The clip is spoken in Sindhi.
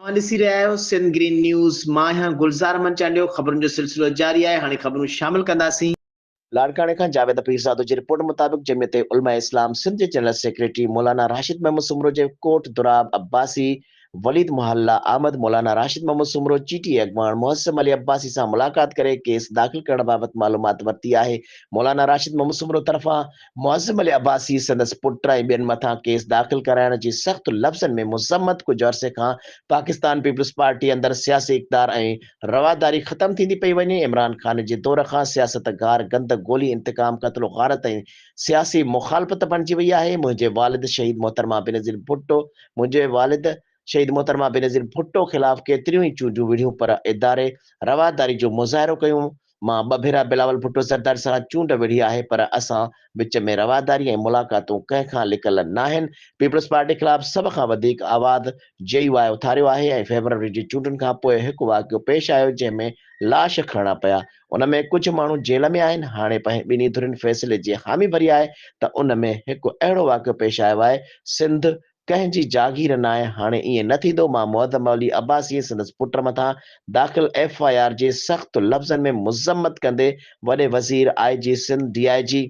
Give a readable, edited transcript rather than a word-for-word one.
اوهان ڏسي رهيا آهيو سنڌ گرين نيوز، مان آهيان گلزار احمد چانڊيو، خبرن جو سلسلو جاري آهي، هاڻي خبرون شامل ڪنداسين. لاڙڪاڻي کان جاويد پيرزادو جي رپورٽ مطابق جمعيت علماء اسلام سنڌ جي جنرل سيڪريٽري مولانا راشد محمود سومرو جي ڪوٽ دراب عباسي وليد محلا آمد مولانا راشد محمود سومرو جي ٽي اي اڳواڻ معظم علي عباسي سان ملاقات ڪري ڪيس داخل ڪرڻ بابت معلومات ورتي آهي مولانا راشد محمود سومرو طرفان معظم علي عباسي سندس پٽ ۽ ٻين مٿان ڪيس داخل ڪرائڻ جي سخت لفظن ۾ مذمت ڪجهه عرصي کان پاڪستان پيپلز پارٽي اندر سياسي اقدار ۽ رواداري ختم ٿيندي پئي وڃي، عمران خان جي دور کان سياست گار گند گولي انتقام قتل و غارت ۽ سياسي مخالفت بڻجي وئي آهي، منهنجي والد شهيد محترمه بينظير ڀٽو منهنجي والد شهيد محترمه بينظير ڀٽو خلاف ڪيتريون ئي چونڊيون وڙهيون پر اداري رواداري جو مظاهرو ڪيون مان ٻه ڀيرا بلاول ڀٽو زرداري سان چونڊ وڙهي آهي پر اسان وچ ۾ رواداري ۽ ملاقاتون ڪنهن کان لڪل ناهن، پيپلز پارٽي خلاف سڀ کان وڌيڪ آواز جي يو آء اٿاريو آهي ۽ فيبروري جي چونڊن کان پوء هڪ واقعو پيش آيو جنهن ۾ لاش کڻڻا پيا ان ۾ ڪجهه ماڻهو جيل ۾ آهن، هاڻي ٻنهي ڌرين فيصلي جي حامي ڀري آهي ته ان ۾ هڪ اهڙو واقعو پيش آيو آهي سنڌ ڪنهن جي جاگير ناهي، هاڻي ائين نه ٿيندو، مان معظم علي عباسي ۽ سندس پٽ مٿان داخل ايف I R جي سخت لفظن ۾ مذمت ڪندي وڏي وزير، آء جي سنڌ، ڊي I جي.